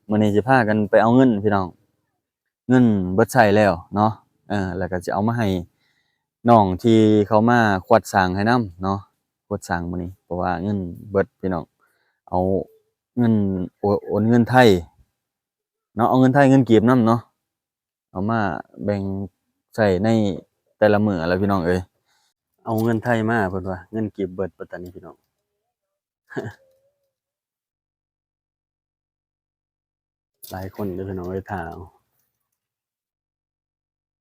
ມື້ນີ້ຊິພາກັນໄປເອົາເງິນພີ່ນ້ອງ ເງິນເບິດໃຊ້ແລ້ວເນາະ ເອີ ແລ້ວກໍຊິເອົາມາໃຫ້ນ້ອງທີ່ເຂົາມາຂວດຊ້າງໃຫ້ນຳເນາະ ຂວດຊ້າງມື້ນີ້ ເພາະວ່າເງິນເບິດພີ່ນ້ອງ ເອົາເງິນ ໂອ- ໂອນເງິນໄທເນາະ ເອົາເງິນໄທເງິນກີບນຳເນາະ ເອົາມາແບ່ງໃຊ້ໃນແຕ່ລະມື້ແຫຼະພີ່ນ້ອງເອີຍ ເອົາເງິນໄທມາ ເພິ່ນວ່າເງິນກີບເບິດ ປານຕານີ້ພີ່ນ້ອງ. ຫຼາຍຄົນເດີພີ່ນ້ອງເອີຍ ຖ້າ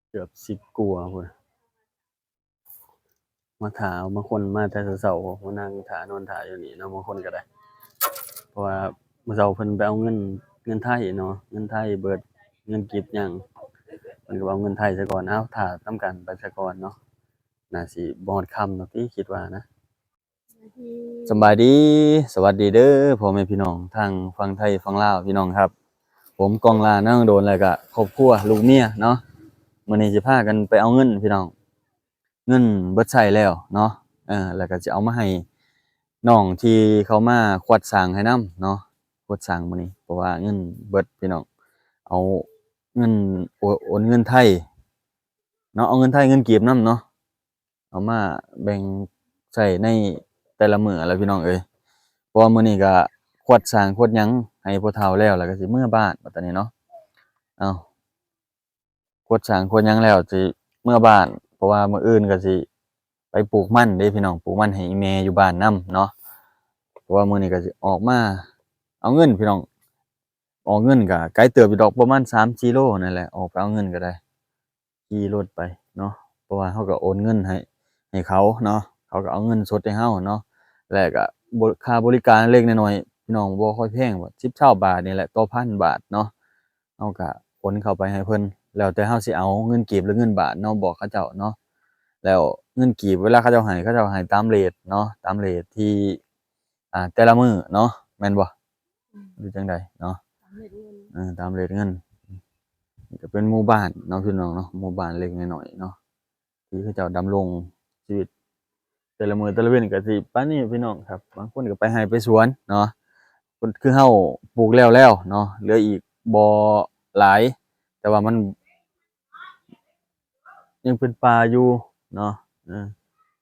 ເກືອບສິບກວ່າພຸ້ນ ມາຖ້າເອົາ ບາງຄົນມາແຕ່ເຊົ້າໆ ມານັ່ງຖ້ານອນຖ້າຢູ່ນີ້ເນາະ ບາງຄົນກໍໄດ້ ເພາະວ່າມື້ເຊົ້າເພິ່ນໄປເອົາເງິນ ເງິນໄທເນາະ ເງິນໄທເບິດ ເງິນກີບຍັງ ເພິ່ນກໍເອົາເງິນໄທຊະກ່ອນ ເອົາ ຖ້ານຳກັນໄປຊະກ່ອນເນາະ ໜ້າຊິບໍ່ຮອດຄ່ຳດອກຕິ ຄິດວ່ານະ. ສະບາຍດີ ສະຫວັດດີເດີພໍ່ແມ່ພີ່ນ້ອງທາງຝັ່ງໄທຝັ່ງລາວພີ່ນ້ອງຄັບ ຜົມກ້ອງລານາໂດນ ແລ້ວກະຄອບຄົວລູກເມຍເນາະ ມື້ນີ້ຊິພາກັນໄປເອົາເງິນພີ່ນ້ອງ ເງິນເບິດໃຊ້ແລ້ວເນາະ ເອີ ແລ້ວກະຊິເອົາມາໃຫ້ນ້ອງທີ່ເຂົາມາຂວດຊ້າງໃຫ້ນຳເນາະ ຂວດຊ້າງມື້ນີ້ ເພາະວ່າເງິນເບິດພີ່ນ້ອງ ເອົາເງິນ ໂອ- ໂອນເງິນໄທເນາະ ເອົາເງິນໄທເງິນກີບນຳເນາະ ເອົາມາແບ່ງໃຊ້ໃນແຕ່ລະມື້ແຫຼະພີ່ນ້ອງເອີຍ ເພາະວ່າມື້ນີ້ກໍຂວດຊ້າງຂວດຫຍັງໃຫ້ພໍ່ເຖົ້າແລ້ວ ແລ້ວກໍຊິເມືອບ້ານບັດນີ້ເນາະ ເອົາ ຂວດຊ້າງຂວດຫຍັງແລ້ວຊິເມືອບ້ານ ເພາະວ່າມື້ອື່ນກໍຊິໄປປູກມັນເດ້ພີ່ນ້ອງ ປູກມັນໃຫ້ອີ່ແມ່ຢູ່ບ້ານນຳເນາະ ເພາະວ່າມື້ນີ້ກໍຊິອອກມາເອົາເງິນພີ່ນ້ອງ ອອກເງິນກໍໄກເຕີບຢູ່ດອກ ປະມານສາມສີ່ໂລນັ້ນແຫຼະ ອອກໄປເອົາເງິນກໍໄດ້ ຂີ່ລົດໄປເນາະ ເພາະວ່າເຮົາກໍໂອນເງິນໃຫ້ ໃຫ້ເຂົາເນາະ ເຂົາກໍເອົາເງິນສົດໃຫ້ເຮົາເນາະ ແລ້ວກໍ ບໍ- ຄ່າບໍລິການເລັກໆນ້ອຍໆ ພີ່ນ້ອງ ບໍ່ຄ່ອຍແພງ ສິບຊາວບາດນີ້ແຫຼະ ຕໍ່ພັນບາດເນາະ ເຮົາກໍໂອນເຂົ້າໄປໃຫ້ເພິ່ນ ແລ້ວແຕ່ເຮົາຊິເອົາເງິນກີບ ຫຼື ເງິນບາດເນາະ ບອກເຂົາເຈົ້າເນາະ ແລ້ວເງິນກີບເວລາເຂົາເຈົ້າໃຫ້ ເຂົາເຈົ້າໃຫ້ຕາມເຣດເນາະ ຕາມເຣດທີ່ ອ່າ ແຕ່ລະມື້ເນາະ ແມ່ນບໍ່? ອືມ ຫຼືຈັ່ງໃດເນາະ? ຕາມເຣດເງິນ ເອີ ຕາມເຣດເງິນ ນີ້ກໍເປັນໝູ່ບ້ານເນາະ ພີ່ນ້ອງເນາະ ໝູ່ບ້ານເລັກນ້ອຍເນາະ ທີ່ເຂົາເຈົ້າດຳລົງຊີວິດ ແຕ່ລະມື້ແຕ່ລະເວັນກໍຊິປານນີ້ພີ່ນ້ອງຄັບ ບາງຄົນກໍໄປໄຮ່ໄປສວນເນາະ ຄືເຮົາປູກແລ້ວໆເນາະ ເຫຼືອອີກບໍ່ຫຼາຍ ແຕ່ວ່າມັນ ຍັງເປັນປ່າຢູ່ເນາະ ເອີ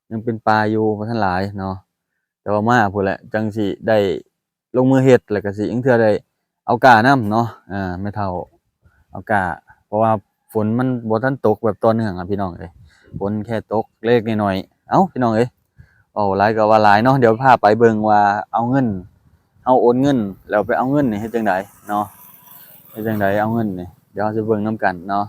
ຍັງເປັນປ່າຢູ່ ບໍ່ທັນຫຼາຍເນາະ ແຕ່ວ່າມາພຸ້ນແຫຼະ ຈັ່ງຊິໄດ້ລົງມືເຮັດ ແລ້ວກໍຊິ ລາງເທື່ອໄດ້ເອົາກ້ານຳເນາະ ເອີ ແມ່ເຖົ້າເອົາກ້າ ເພາະວ່າຝົນມັນບໍ່ທັນຕົກແບບຕໍ່ເນື່ອງອະ ພີ່ນ້ອງເອີຍ ຝົນແຄ່ຕົກເລັກໆນ້ອຍໆ ເອົ້າ ພີ່ນ້ອງເອີຍ ເວົ້າຫຼາຍກໍວ່າຫຼາຍເນາະ ດຽວພາໄປເບິ່ງວ່າເອົາເງິນ ເຮົາໂອນເງິນແລ້ວໄປເອົາເງິນນີ້ເຮັດຈັ່ງໃດເນາະ ເຮັດຈັ່ງໃດເອົາເງິນນີ້ ດຽວເຮົາຊິເບິ່ງນຳກັນເນາະ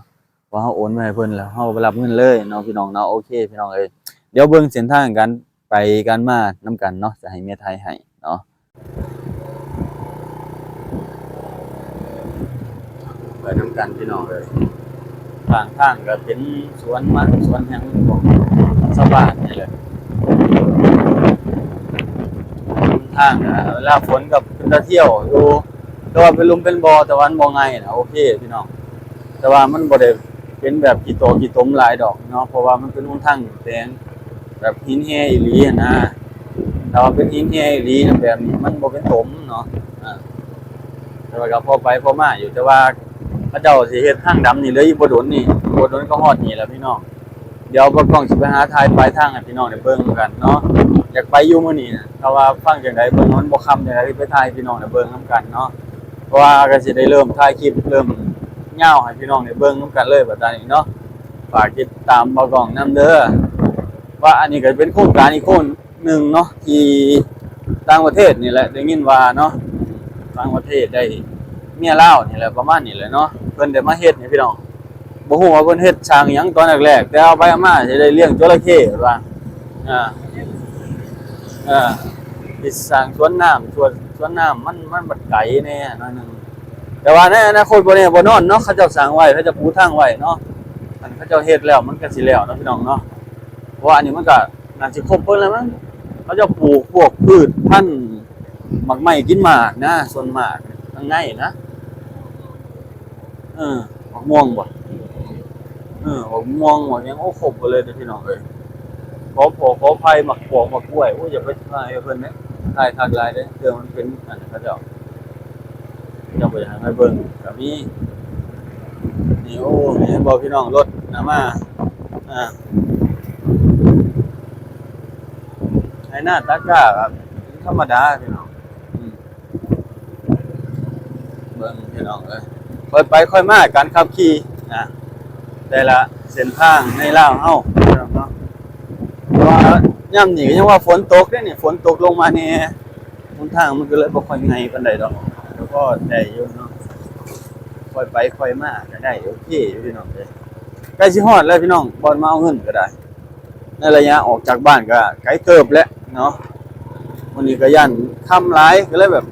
ວ່າເຮົາໂອນໄປໃຫ້ເພິ່ນແລ້ວເຮົາໄປຮັບເງິນເລີຍເນາະ ພີ່ນ້ອງເນາະ ໂອເຄ ພີ່ນ້ອງເອີຍ ດຽວເບິ່ງເສັ້ນທາງການໄປການມານຳກັນເນາະ ຈະໃຫ້ແມ່ໄທໃຫ້ເນາະ ໄປນຳກັນພີ່ນ້ອງເອີຍ ຂ້າງທາງກໍເປັນສວນມັນ ສວນຫຍັງຂອງຊາວບ້ານນີ້ແຫຼະ ທາງ ເວລາຝົນກໍເປັນຕາທ່ຽວຢູ່ ແຕ່ວ່າເປັນຫຼຸມເປັນບໍ່ ແຕ່ວ່າມັນບໍ່ໄງ່ນະ ໂອເຄພີ່ນ້ອງ ແຕ່ວ່າມັນບໍ່ໄດ້ເປັນແບບຂີ້ຕົມ ຂີ້ຕົມຫຼາຍດອກເນາະ ເພາະວ່າມັນເປັນຫົນທາງແປງ ແບບຫີນແຮ່ອີ່ຫຼີຫັ້ນນະ ຖ້າວ່າເປັນຫີນແຮ່ອີ່ຫຼີແບບນີ້ ມັນບໍ່ເປັນຕົມເນາະ ອາ ແຕ່ວ່າກໍພໍໄປພໍມາຢູ່ ແຕ່ວ່າເຂົາເຈົ້າຊິເຮັດທາງດຳນີ້ເຫຼືອອີກບໍ່ດົນນີ້ ບໍ່ດົນກໍຮອດນີ້ແຫຼະພີ່ນ້ອງ ດຽວບ່າວກ້ອງຊິໄປຫາຖ່າຍປາຍທາງໃຫ້ພີ່ນ້ອງໄດ້ເບິ່ງນຳກັນເນາະ ຢາກໄປຢູ່ມື້ນີ້ນະ ຖ້າວ່າຟັງຈັ່ງໃດເບິ່ງ ມັນບໍ່ຄ່ຳຈັ່ງໃດ ຊິໄປຖ່າຍໃຫ້ພີ່ນ້ອງໄດ້ເບິ່ງນຳກັນເນາະ ເພາະວ່າກໍຊິໄດ້ເລີ່ມຖ່າຍຄລິບ ເລີ່ມຍາວໃຫ້ພີ່ນ້ອງໄດ້ເບິ່ງນຳກັນເລີຍບັດນີ້ເນາະ ຝາກຕິດຕາມບ່າວກ້ອງນຳເດີ ວ່າອັນນີ້ກໍເປັນໂຄງການອີກໂຄງໜຶ່ງເນາະ ທີ່ຕ່າງປະເທດນີ້ແຫຼະ ໄດ້ຍິນວ່າເນາະ ຕ່າງປະເທດໄດ້ ເມຍລາວນີ້ແຫຼະ ປະມານນີ້ແຫຼະເນາະ ເພິ່ນໄດ້ມາເຮັດໃຫ້ພີ່ນ້ອງ ບໍ່ຮູ້ວ່າເພິ່ນເຮັດສ້າງຫຍັງຕອນແລກໆ ແຕ່ເອົາໄປເອົາມາຊິໄດ້ລ້ຽງຈໍລະເຂ້ວ່າ ອ່າ ເອີ ຊິສ້າງສວນນ້ຳ ສວນ ສວນນ້ຳ ມັນ ມັນບັດໄກແດ່ໜ້ອຍໜຶ່ງ ແຕ່ວ່າໃນອະນາຄົດບໍ່ແນ່ບໍ່ນອນເນາະ ເຂົາເຈົ້າສ້າງໄວ້ ເຂົາເຈົ້າປູທາງໄວ້ເນາະ ຄັນເຂົາເຈົ້າເຮັດແລ້ວມັນກໍຊິແລ້ວເນາະ ພີ່ນ້ອງເນາະ ເພາະວ່າອັນນີ້ມັນກໍໜ້າຊິຄົບເບິ່ງແລ້ວມັນ ເຂົາເຈົ້າປູກພວກພືດພັນ ໝາກໄມ້ກິນໝາກນະ ສ່ວນມາກທາງໃນນະ ເອີ ໝາກມ່ວງບໍ່ ເອີ ໝາກມ່ວງ ໝາກຫຍັງ ໂອ້ ຄົບເບິດເລີຍເດີພີ່ນ້ອງເອີຍ ຂໍຂໍ ຂໍອະໄພ ໝາກກວກ ໝາກກ້ວຍ ໂອ້ ຢ່າໄປຖ່າຍໃຫ້ເພິ່ນເດີ ຖ່າຍຄັກຫຼາຍເດີ ເທື່ອມັນເປັນອັນເຂົາເຈົ້າ ເຈົ້າບໍ່ຢາກໃຫ້ມາເບິ່ງກໍມີ. ນີ້ ໂອ້ ນີ້ເຫັນບໍ່ພີ່ນ້ອງ ລົດນຳມາ ອ່າ ໄຖນາຕາກ້າກໍທຳມະດາພີ່ນ້ອງ. ອືມ ເບິ່ງພີ່ນ້ອງເອີຍ ຄ່ອຍໄປຄ່ອຍມາ ການຂັບຂີ່ນະ ແຕ່ລະເສັ້ນທາງໃນລາວເຮົາເນາະ. ເພາະວ່າຍາມນີ້ກໍຍັງວ່າຝົນຕົກເດ້ນີ້ ຝົນຕົກລົງມາແດ່ ຫົນທາງມັນກໍເລີຍບໍ່ຄ່ອຍງ່າຍປານໃດດອກ ກໍພໍໄດ້ຢູ່ເນາະ. ຄ່ອຍໄປຄ່ອຍມາກໍໄດ້ ໂອເຄຢູ່ພີ່ນ້ອງເອີຍ. ໃກ້ຊິຮອດແລ້ວພີ່ນ້ອງ ບ່ອນມາເອົາເງິນກໍໄດ້. ໃນໄລຍະອອກຈາກບ້ານກໍໄກເຕີບແຫຼະເນາະ. ມື້ນີ້ກໍຢ້ານຄ່ຳຫຼາຍ ກໍເລີຍແບບ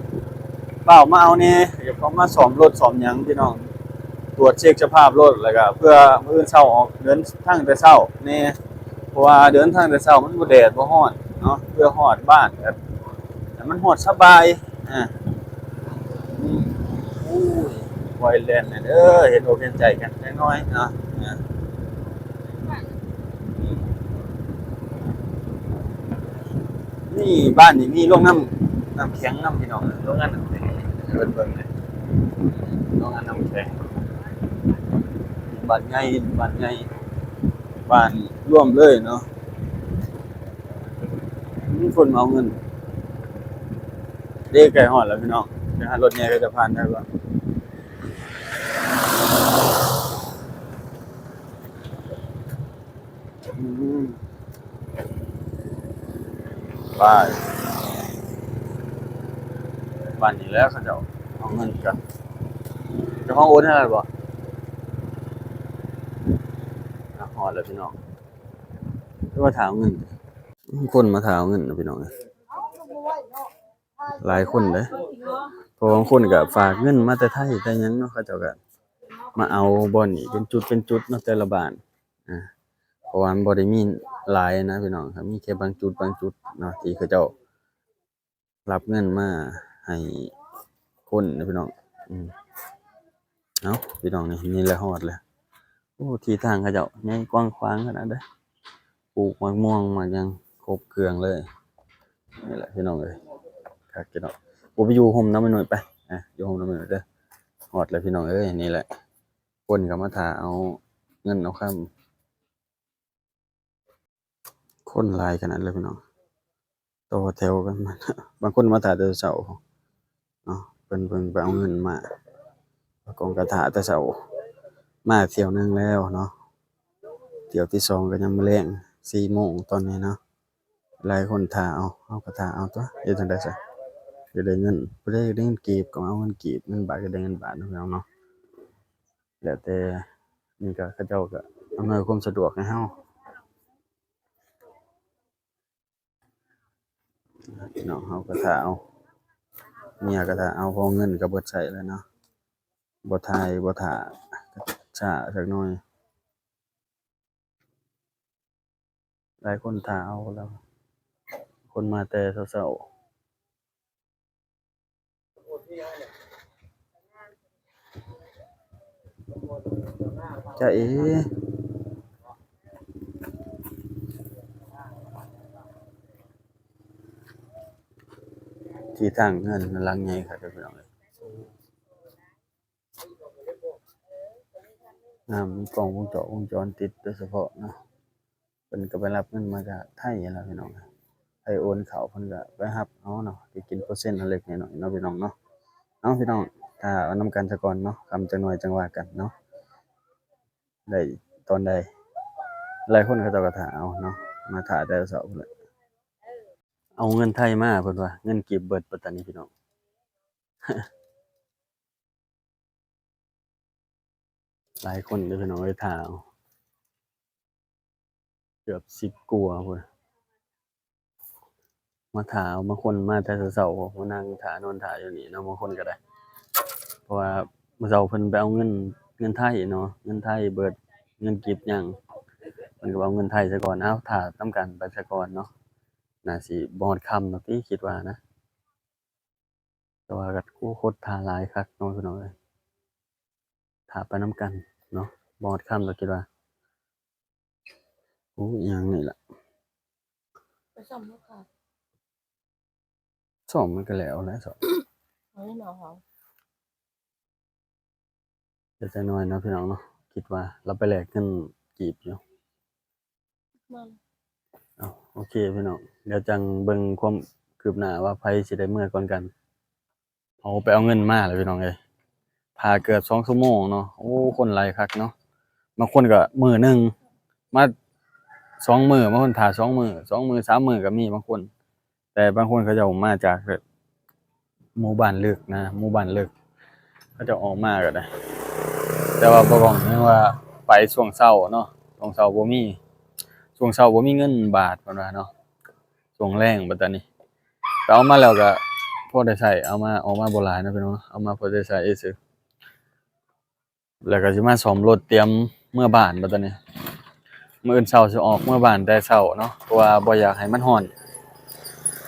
ຟ້າວມາເອົາແດ່ ຢາກເຂົ້າມາສ້ອມລົດສ້ອມຫຍັງພີ່ນ້ອງ ກວດເຊັກສະພາບລົດ ແລ້ວກໍເພື່ອມື້ອື່ນເຊົ້າອອກເດີນທາງແຕ່ເຊົ້າແດ່ ເພາະວ່າເດີນທາງແຕ່ເຊົ້າມັນບໍ່ແດດບໍ່ຮ້ອນເນາະ ເພື່ອຮອດບ້ານ ແບບໃຫ້ມັນຮອດສະບາຍ. ອ່າ ອືມ ໂອ້ຍ ປ່ອຍແລ່ນແດ່ເດີ ເຫັນອົກເຫັນໃຈກັນຈັກໜ້ອຍເນາະ. ອ່າ ນີ້ ບ້ານນີ້ມີໂຮງນ້ຳ ນ້ຳແຂງນຳພີ່ນ້ອງ ໂຮງງານນ້ຳແຂງ ໃຫ້ເພິ່ນເບິ່ງແດ່ ໂຮງງານນ້ຳແຂງ. ບ້ານໃຫຍ່ ບ້ານໃຫຍ່ ບ້ານລວມເລີຍເນາະ. ມີຄົນມາເອົາເງິນເດ້ ໃກ້ຮອດແລ້ວພີ່ນ້ອງ ໄປຫາລົດໃຫຍ່ເຂົາຈະຜ່ານໄດ້ບໍ່. ອືມ ໄປ ບ້ານນີ້ແຫຼະ ເຂົາເຈົ້າເອົາເງິນກັນ. ເຈົ້າຂອງໂອນໃຫ້ແລ້ວບໍ່? ອ່ະ ຮອດແລ້ວພີ່ນ້ອງ ຄືວ່າຖ້າເອົາເງິນ ຄົນມາຖ້າເອົາເງິນນະພີ່ນ້ອງເອີຍ ຫຼາຍຄົນເດ້ ເພາະບາງຄົນກໍຝາກເງິນມາແຕ່ໄທແຕ່ຫຍັງເນາະ ເຂົາເຈົ້າກໍມາເອົາບ່ອນນີ້ເປັນຈຸດເປັນຈຸດເນາະ ແຕ່ລະບ້ານ. ອ່າ ເພາະວ່າມັນບໍ່ໄດ້ມີຫຼາຍນະພີ່ນ້ອງ ກໍມີແຄ່ບາງຈຸດບາງຈຸດເນາະ ທີ່ເຂົາເຈົ້າ ຮັບເງິນມາໃຫ້ຄົນນະພີ່ນ້ອງ. ອືມ ເອົ້າ ພີ່ນ້ອງ ນີ້ ນີ້ແຫຼະຮອດແລ້ວ. ໂອ້ ທີ່ທາງເຂົາເຈົ້າໃຫຍ່ກວ້າງຂວາງຂະໜາດເດ້ ປູກໝາກມ່ວງໝາກຫຍັງຄົບເຄື່ອງເລີຍ. ນີ້ແຫຼະພີ່ນ້ອງເອີຍ ຄັກຢູ່ເນາະ. ໂອ້ ໄປຢູ່ຮົ່ມນຳແມ່ໜ້ອຍໄປ ອ່ະ ຢູ່ຮົ່ມນຳແມ່ໜ້ອຍເດີ. ຮອດແລ້ວພີ່ນ້ອງເອີຍ ນີ້ແຫຼະ ຄົນກໍມາຖ້າເອົາເງິນເອົາຄຳ. ຄົນຫຼາຍຂະໜາດເລີຍພີ່ນ້ອງ ຕໍ່ແຖວກັນມາ ບາງຄົນມາຖ້າແຕ່ເຊົ້າເນາະ ເພິ່ນ ເພິ່ນໄປເອົາເງິນມາ ບາງຄົນກໍຖ້າແຕ່ເຊົ້າ ມາຖ້ຽວໜຶ່ງແລ້ວເນາະ ຖ້ຽວທີສອງກໍຍັງມື້ແລງ ສີ່ໂມງຕອນນີ້ເນາະ. ຫຼາຍຄົນຖ້າເອົາ ເຮົາກໍຖ້າເອົາຕົວະ ເຮັດຈັ່ງໃດຊະ ຢາກໄດ້ເງິນ ຜູ້ໃດຢາກໄດ້ເງິນກີບກໍມາເອົາເງິນກີບ ເງິນບາດກໍໄດ້ເງິນບາດເນາະ ພີ່ນ້ອງເນາະ. ແລ້ວແຕ່ ນີ້ກໍເຂົາເຈົ້າກໍອຳນວຍຄວາມສະດວກໃຫ້ເຮົາ ພີ່ນ້ອງ ເຮົາກໍຖ້າເອົາ ເມຍກໍຖ້າເອົາ ເພາະເງິນກໍເບິດໃຊ້ແລ້ວເນາະ ບໍ່ຖ່າຍ ບໍ່ຖ້າ ຊ້າຈັກໜ້ອຍ. ຫຼາຍຄົນຖ້າເອົາແລ້ວ ຄົນມາແຕ່ເຊົ້າໆ. ຈ໊ະເອ ທີ່ທາງເຮືອນຫຼັງໃຫຍ່ຄັກເດີພີ່ນ້ອງເອີຍ. ງາມ ມີກ້ອງວົງຈອນ ວົງຈອນຕິດໂດຍສະເພາະເນາະ. ເພິ່ນກໍໄປຮັບເງິນມາຈາກໄທຫັ້ນລະພີ່ນ້ອງ ໃຫ້ໂອນເຂົ້າ ເພິ່ນກໍໄປຮັບເອົາເນາະ ໄປກິນເປີເຊັນເລັກໆນ້ອຍໆເນາະພີ່ນ້ອງເນາະ. ເອົາ ພີ່ນ້ອງ ຖ້າເອົານຳກັນຊະກ່ອນເນາະ ຄ່ຳຈັກໜ້ອຍຈັ່ງວ່າກັນເນາະ ໄດ້ຕອນໃດ. ຫຼາຍຄົນເຂົາເຈົ້າກໍຖ້າເອົາເນາະ ມາຖ້າແຕ່ເຊົ້າພຸ້ນແຫຼະ. ເອົາເງິນໄທມາ ເພິ່ນວ່າເງິນກີບເບິດ ປັດຕານີ ພີ່ນ້ອງ. ຫຼາຍຄົນເດີພີ່ນ້ອງເອີຍ ຖ້າເອົາ ເກືອບສິບກວ່າພຸ້ນ ມາຖ້າເອົາ. ບາງຄົນມາແຕ່ເຊົ້າໆ ມານັ່ງຖ້າ ນອນຖ້າຢູ່ນີ້ເນາະ ບາງຄົນກໍໄດ້ ເພາະວ່າມື້ເຊົ້າເພິ່ນໄປເອົາເງິນ ເງິນໄທເນາະ ເງິນໄທເບິດ ເງິນກີບຍັງ ເພິ່ນກໍເອົາເງິນໄທຊະກ່ອນ. ເອົາ ຖ້ານຳກັນໄປຊະກ່ອນເນາະ ໜ້າຊິບໍ່ຮອດຄ່ຳດອກຕິ ຄິດວ່ານະ. ແຕ່ວ່າກໍ ໂອ້ ຄົນຖ້າຫຼາຍຄັກເນາະ ພີ່ນ້ອງເອີຍ ຖ້າໄປນຳກັນເນາະ ບໍ່ຮອດຄ່ຳດອກ ຄິດວ່າ. ໂອ້ ອີ່ຫຍັງນີ້ລະ ໄປສ້ອມລົດຄ່ະ ສ້ອມມັນກໍແລ້ວແຫຼະ ສ້ອມ ເອົານີ້ມາເອົາ ຈັກໜ້ອຍເນາະພີ່ນ້ອງເນາະ ຄິດວ່າລາວໄປແລກເງິນກີບຢູ່. ເອົາ ໂອເຄພີ່ນ້ອງ ດຽວຈັ່ງເບິ່ງຄວາມຄືບໜ້າວ່າໃຜຊິໄດ້ເມືອກ່ອນກັນ. ເອົາ ໄປເອົາເງິນມາແລ້ວພີ່ນ້ອງເອີຍ ຖ້າເກືອບສອງຊົ່ວໂມງເນາະ. ໂອ້ ຄົນຫຼາຍຄັກເນາະ ບາງຄົນກໍມື້ໜຶ່ງມາສອງມື້ ບາງຄົນຖ້າສອງມື້ ສອງມື້ສາມມື້ກໍມີບາງຄົນ. ແຕ່ບາງຄົນເຂົາເຈົ້າມາຈາກແບບໝູ່ບ້ານເລິກນະ ໝູ່ບ້ານເລິກ ເຂົາເຈົ້າອອກມາກໍໄດ້. ແຕ່ວ່າບໍ່ຕ້ອງ ແມ່ນວ່າໄປຊ່ວງເຊົ້າເນາະ ຊ່ວງເຊົ້າບໍ່ມີ ຊ່ວງເຊົ້າບໍ່ມີເງິນບາດ ເພິ່ນວ່າເນາະ. ຊ່ວງແລງບັດຕານີ້ ກໍເອົາມາແລ້ວກໍພໍໄດ້ໃຊ້ ເອົາມາ ອອກມາບໍ່ຫຼາຍເນາະພີ່ນ້ອງເນາະ ເອົາມາພໍໄດ້ໃຊ້ຊື່. ແລ້ວກໍຊິມາສ້ອມລົດ ຕຽມເມືອບ້ານບັດຕານີ້. ມື້ອື່ນເຊົ້າຊິອອກເມືອບ້ານແຕ່ເຊົ້າເນາະ ເພາະວ່າບໍ່ຢາກໃຫ້ມັນຮ້ອນ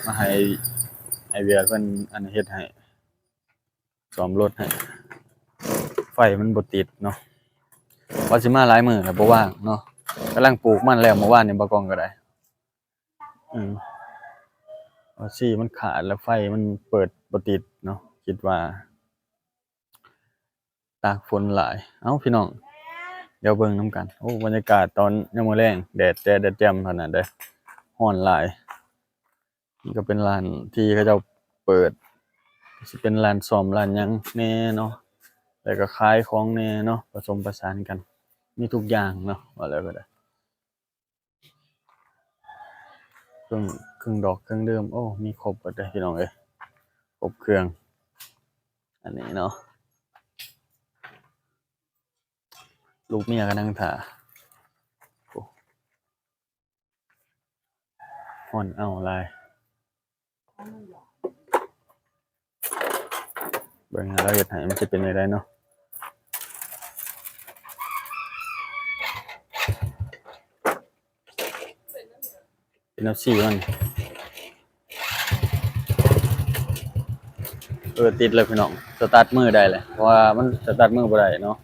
ມາໃຫ້ ໃຫ້ວຽກເພິ່ນອັນເຮັດໃຫ້ ສ້ອມລົດໃຫ້ ໄຟມັນບໍ່ຕິດເນາະ. ວ່າຊິມາຫຼາຍມື້ແລ້ວບໍ່ວ່າງເນາະ ກຳລັງປູກມັນແລ້ວ ເມື່ອວານນີ້ບໍ່ກອງກໍໄດ້. ອືມ ວ່າຊີມັນຂາດແລ້ວ ໄຟມັນເປີດບໍ່ຕິດເນາະ ຄິດວ່າ ຕາກຝົນຫຼາຍ. ເອົ້າ ພີ່ນ້ອງ ດຽວເບິ່ງນຳກັນ. ໂອ້ ບັນຍາກາດຕອນຍາມມື້ແລງ ແດດແຈດແດດແຈ່ມຂະໜາດໃດ ຮ້ອນຫຼາຍ. ນີ້ກໍເປັນຮ້ານທີ່ເຂົາເຈົ້າເປີດ ຊິເປັນຮ້ານສ້ອມ ຮ້ານຫຍັງແດ່ເນາະ ແລ້ວກໍຂາຍຂອງແດ່ເນາະ ປະສົມປະສານກັນ ມີທຸກຢ່າງເນາະ ວ່າແລ້ວກໍໄດ້. ເຄື່ອງ ເຄື່ອງດອກເຄື່ອງດື່ມ ໂອ້ ມີຄົບເບິດເດ້ພີ່ນ້ອງເອີຍ ຄົບເຄື່ອງ. ອັນນີ້ເນາະ ລູກເມຍກໍນັ່ງຖ້າ ໂອ້ ຮ້ອນເອົ້າຫຼາຍ. ເບິ່ງລາວເຮັດໃຫ້ມັນຊິເປັນແນວໃດເນາະ. ເປັນແນວຊີ້ມັນ ເອີ ຕິດແລ້ວພີ່ນ້ອງ ສະຕາດມືໄດ້ແລ້ວ ເພາະວ່າມັນສະຕາດມືບໍ່ໄດ້ເນາະ.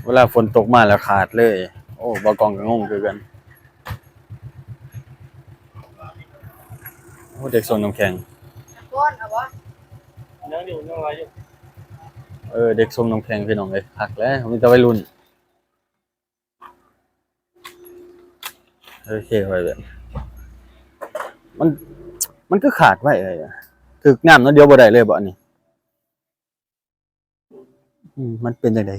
ເວລາຝົນຕົກມາແລ້ວຂາດເລີຍ. ໂອ້ ບ່າວກອງກໍງົງຄືກັນ. ໂອ້ ເດັກຊົງນ້ຳແຂງ ຍັງຢູ່ ຍັງຫຼາຍຢູ່. ເອີ ເດັກຊົງນ້ຳແຂງພີ່ນ້ອງເອີຍ ຄັກແຫຼະ ມີແຕ່ໄວລຸ້ນ. ໂອເຄ ໄວ້ແບບ ມັນ ມັນຄືຂາດໄວ້ເລີຍ ຖືກນ້ຳໜ້ອຍດຽວບໍ່ໄດ້ເລີຍບໍອັນນີ້? ອືມ ມັນເປັນຈັ່ງໃດ?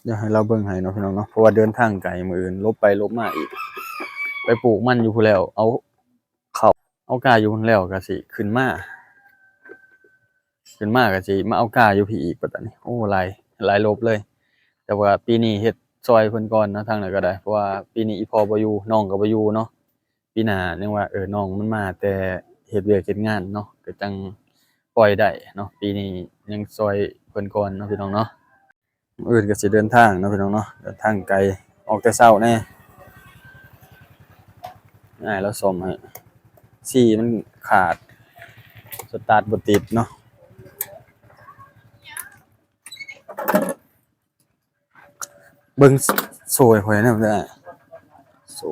ດຽວໃຫ້ລາວເບິ່ງໃຫ້ເນາະພີ່ນ້ອງເນາະ ເພາະວ່າເດີນທາງໄກ ມື້ອື່ນຫຼົບໄປຫຼົບມາອີກ ໄປປູກມັນຢູ່ພຸ້ນແລ້ວ ເອົາເຂົ້າ ເອົາກ້າຢູ່ພຸ້ນແລ້ວກໍຊິຂຶ້ນມາ ຂຶ້ນມາກໍຊິມາເອົາກ້າຢູ່ພີ້ອີກບັດນີ້. ໂອ້ ຫຼາຍ ຫຼາຍຫຼົບເລີຍ ແຕ່ວ່າປີນີ້ເຮັດຊ່ອຍເພິ່ນກ່ອນເນາະ ທາງນັ້ນກໍໄດ້ ເພາະວ່າປີນີ້ອີ່ພໍ່ບໍ່ຢູ່ ນ້ອງກໍບໍ່ຢູ່ເນາະ. ປີໜ້າຍັງວ່າ ເອີ ນ້ອງມັນມາແຕ່ເຮັດວຽກເຮັດງານເນາະ ກໍຈັ່ງປ່ອຍໄດ້ເນາະ ປີນີ້ຍັງຊ່ອຍເພິ່ນກ່ອນເນາະ ພີ່ນ້ອງເນາະ. ມື້ອື່ນກໍຊິເດີນທາງເນາະ ພີ່ນ້ອງເນາະ ເດີນທາງໄກ ອອກແຕ່ເຊົ້າແດ່. ອ້າຍລາວສ້ອມໃຫ້ ຊີມັນຂາດ ສະຕາດບໍ່ຕິດເນາະ. ເບິ່ງໂສ້ໃຫ້ຂ້ອຍແດ່ເດີ ໂສ້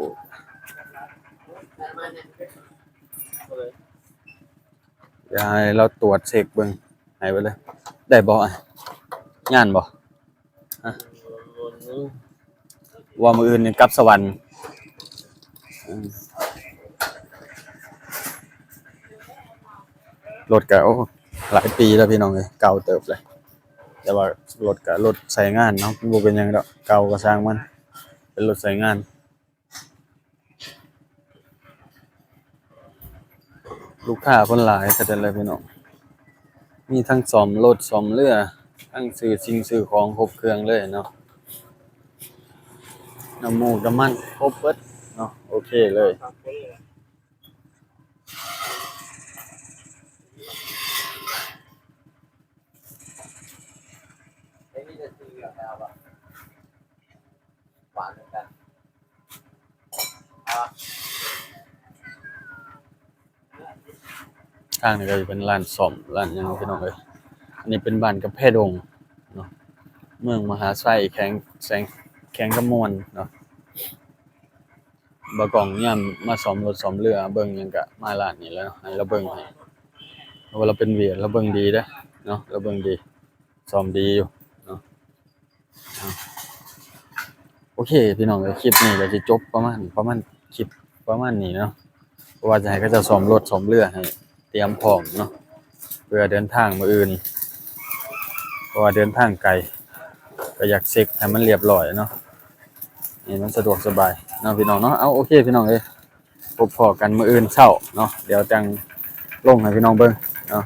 ດຽວໃຫ້ລາວຕວດເຊັກເບິ່ງໃຫ້ເບິດເລີຍ ໄດ້ບໍ່? ຢ້ານບໍ່? ຮະ ວ່າມື້ອື່ນນີ້ກັບສະຫວັນ. ອືມ ລົດກະ ໂອ້ ຫຼາຍປີແລ້ວພີ່ນ້ອງເອີຍ ເກົ່າເຕີບແລ້ວ ແຕ່ວ່າລົດກະລົດໃຊ້ງານເນາະ ມັນບໍ່ເປັນຫຍັງດອກ ເກົ່າກໍຊ່າງມັນ ເປັນລົດໃຊ້ງານ. ລູກຄ້າເພິ່ນຫຼາຍຊະເດີລະພີ່ນ້ອງ ມີທັງສ້ອມລົດສ້ອມເຮືອ ທັງຊື້ສິ່ງຊື້ຂອງຄົບເຄື່ອງເລີຍເນາະ ນ້ຳມູກນ້ຳມັນຄົບເບິດເນາະ ໂອເຄເລີຍ. ທາງນີ້ກໍຈະເປັນຮ້ານສ້ອມ ຮ້ານຫຍັງເນາະ ພີ່ນ້ອງເອີຍ. ອັນນີ້ເປັນບ້ານກຳແພດົງເນາະ ເມືອງມະຫາໄຊ ແຂວງ ແຂວງຄຳມ່ວນເນາະ. ບ່າວກ້ອງຍາມມາສ້ອມລົດສ້ອມເຮືອເບິ່ງຫຍັງກະມາຮ້ານນີ້ແຫຼະເນາະ ໃຫ້ລາວເບິ່ງໃຫ້ ເພາະວ່າລາວເປັນວຽກ ລາວເບິ່ງດີເດ້ເນາະ ລາວເບິ່ງດີ ສ້ອມດີຢູ່ເນາະ. ໂອເຄພີ່ນ້ອງເອີຍ ຄລິບນີ້ກະຊິຈົບປະມານ ປະມານ ຄລິບປະມານນີ້ເນາະ ເພາະວ່າຈະໃຫ້ເຂົາເຈົ້າສ້ອມລົດສ້ອມເຮືອໃຫ້ຕຽມພ້ອມເນາະ ເພື່ອເດີນທາງມື້ອື່ນ ເພາະວ່າເດີນທາງໄກ ກະຢາກເຊັກໃຫ້ມັນລຽບລ້ອຍເນາະ ໃຫ້ມັນສະດວກສະບາຍເນາະພີ່ນ້ອງເນາະ. ເອົາ ໂອເຄພີ່ນ້ອງເອີຍ ພົບພໍ້ກັນມື້ອື່ນເຊົ້າເນາະ ດຽວຈັ່ງລົງໃຫ້ພີ່ນ້ອງເບິ່ງເນາະ.